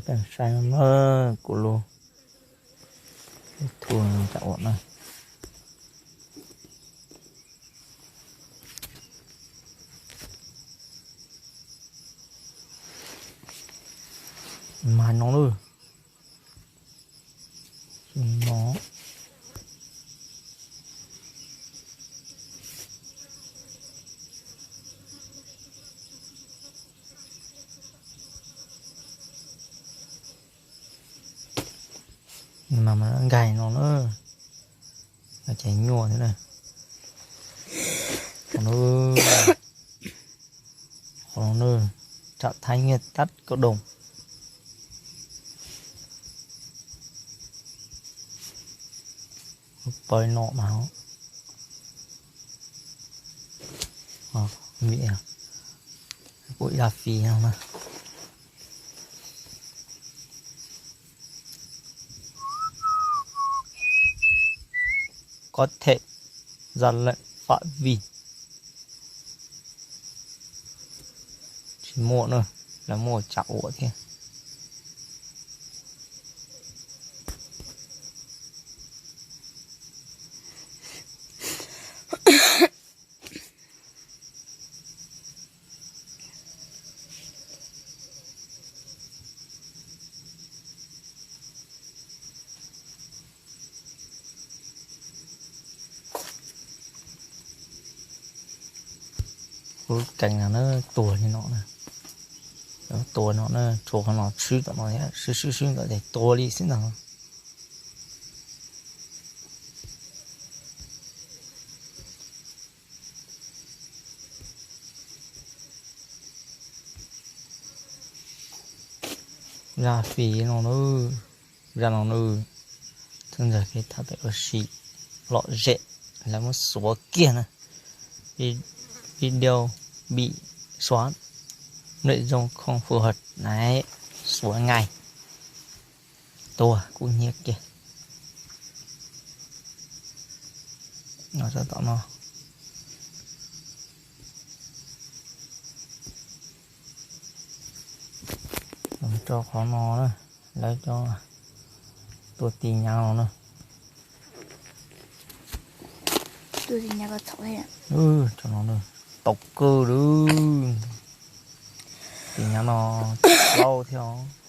Peb saib na, kuv lub, lub thu tsam uas na. Mas no lawm. No. Mas nkag no na, ces nyuaj thiab na. Qhov no, qhov no, trạng thái nghiêng tắt cộng đồng. Pawg no mas, kuv ib lab fi no na. Có thể ra lệnh phá hủy. Tsis muaj na, lawv muaj tsam uas thiab. Lub kees no na, tuag li no na. Tuag no na, tshuav qhov no swb tom no thiab, swb swb swb ntawd ces tuag li xwb ntag. Zaj fim no na, zaj no na, thawj ntxawg kev tham tawm ua si lom zem, lawv muab xuav kiag na. Vi-, video bị xóa, nội dung không phù hợp, xuav ngay. Tuag kub hnyiab kiag. Tom no, tso qhov no na, lawv cov tua tis nyav no na. Tso no na, tau kawg li. Tis nyav no plaub thiab os.